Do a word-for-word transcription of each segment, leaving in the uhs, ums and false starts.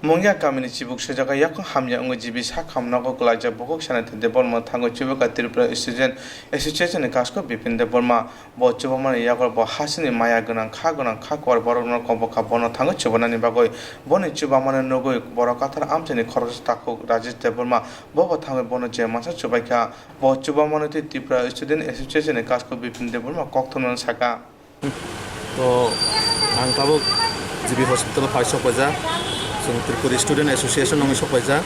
Mungia kamini chibuk sujaka yakung hamya wngwi G B sakham nogo kwlaijak bukhuk Sanitha Debbarma thangwi chubaikha Tripura Student Association ni kasko Bipin Debbarma. Bo chubamani yago bo hasini maya gwnang, kha gwnang, kha kuar borokno kobokha, bono thangwi chubanani bagwi. Boni chubamano nugwi borok kathar amchaini khoroksa takhuk Rajesh Debbarma bobo thangwi bono je mansa chubaikha. Bo chubamano tei Tripura Student Association ni kasko Bipin Debbarma kokthumnani saka. To ang tabuk G B hospital o phai sokpaijak, chwng Tripuri Student Association wngwi sokpaijak.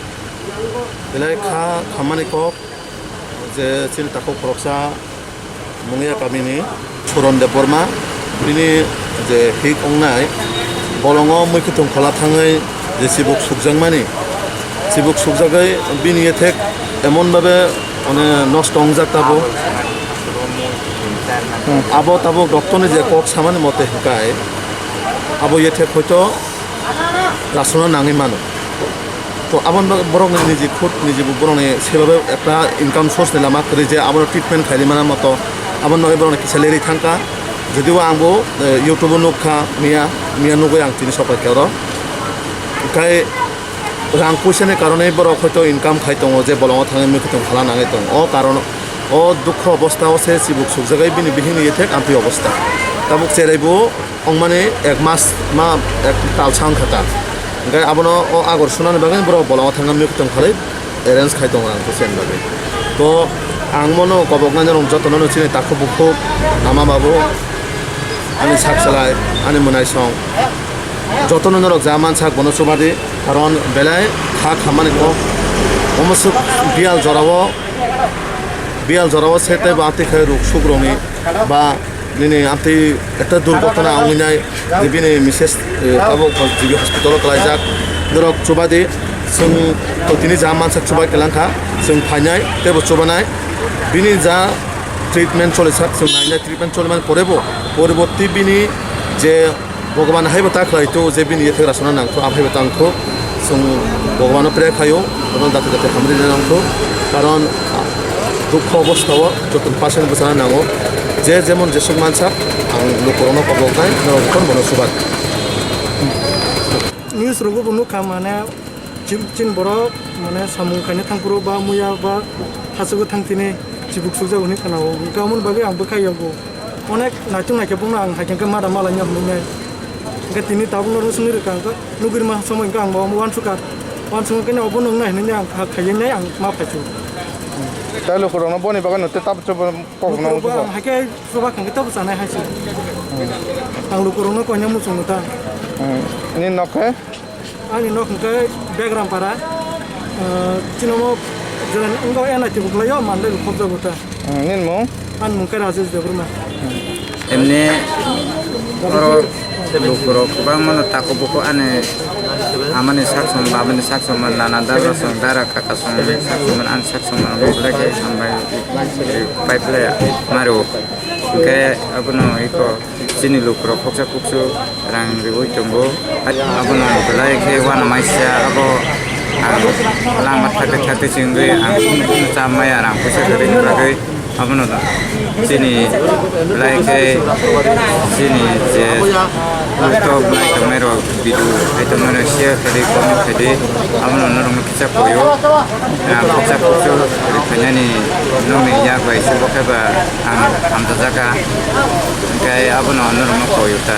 Belai kha khammani kok je chini takhuk khoroksa Mungia kamini Suron Debbarma, bini je hik wngnai bolongo muikhwtwng khola thangwi je chibuk sukjakmani, chibuk sukjagwi bini ethek emon babe mane nosto wngjak tabuk. Abo tabuk doctor ni je kok samani mote hwnkhe abo ethek hoito rasuna nangwi mano. To aboni bagwi borokni niji khud niji borokni sebabe ekta income source ni lama kwrwi je abono treatment khaimani moto aboni bagwi borokni kisa lerwi thangkha. Jodibo ang bo, eh, YouTube o nukha miya, miya nugwi ang tini sokpaikha oro. Hwnkhe rang puisani karonwi borok hoito income khai tongo je bolongo thangwi muikhwtwng phala nangwi tongo. O karon, o dukho obostha o se chibuk sukjagwi bini bihikni ethek amtwi obostha. Tabuk cherai bo wngmani ek mas ma ek talsa wngkha ta. Hwnkhe abono o agor sunani bagwi borok bolongo thangwi muikhwtwng phalwi arrange khai tongo ang khe chini bagwi. To ang bono koboknai norok jotono no chini takhuk bukhuk, ama babu, ani sak salai, ani mwnaisong, jotono norok ja mansak bono chubadi, karon belai kha khammani kok. Omo swk biyal jorao, biyal jorao se tei bo amtwi khe ruk suk rokni ba nini amtwi ekta durghotona wngwi nai, je bini misses, eh, tabuk G B hospital o kwlaijak. Norok chubadi, chwng to tini ja mansak chubai kwlangkha, chwng phainai tei bo chubanai. Bini ja treatment cholijak, chwng nainai, treatment cholimani pore bo poriborti bini je Bhagwan haibo ta khlai tu je bini ethek rasuna nangkho, aphaibo tangkho. Chwng Bhagwano pray khaio, bono dati dati hamri nangkho. Karon, ah, dukho obostha o joto ni pasal bwchana nango. Je jemon jesuk mansa, ang lukurokno koboknai, norok bono subak. News rogo bo nukha mane, chim-, chin borok mane samung khaina thangphuru ba muya ba hachugo thangtini chibuk sukjago hinwi khanao. Hwnkhe amoni bagwi ang bwkha yago. Onek naituk naikhe bongno ang hai khe mada malaino hinwi nai. Hwnkhe tini tabukno rwsongwi rwkha, hwnkhe nugwi rwma somoi hwnkhe ang bo uansukha. Uansukha khe obo nung nai hinwi ang ha khaiwi nai ang ma phaichu. Tei lukurokno boni bagwi no tei tabuk chuba kok no lukurokbo ang hai khe chuba kha hwnkhe tabuk chanai hai se. Ang lukurokno koina muchungo ta. Hmm. Nini nok khe? Ani nok hwnkhe Begrampara, ah, chini omo jora wngkha N I T bo kwlaio, manlai bo khobjago ta. Hmm, nini mung? Ani mung khe Rajesh Debbarma. Emni oro lukurok kwbangmano takhuk bukhuk ani amani sak song, babani sak song, nana dara song, dara kaka song, sak song, ani sak song, belai khe hambai pipe le mario. Hwnkhe abono iko chini lukurok khoksa khuksu rang riui tongo. Abono belai khe uanamasya abo ang lama thakti thakti se wngwi ang kunu kunu cha maya rang puisa kwrwini bagwi. Abono chini belai khe chini je laptop nai tongnai rok video hai tongnai rok share khaidi comment khaidi abono norok kisa koyo. Rang khoksa khuksu rwkhainani nokni yak bai se bo khe ba ang hamjajak kha, hwnkhe abono norokno koyo ta.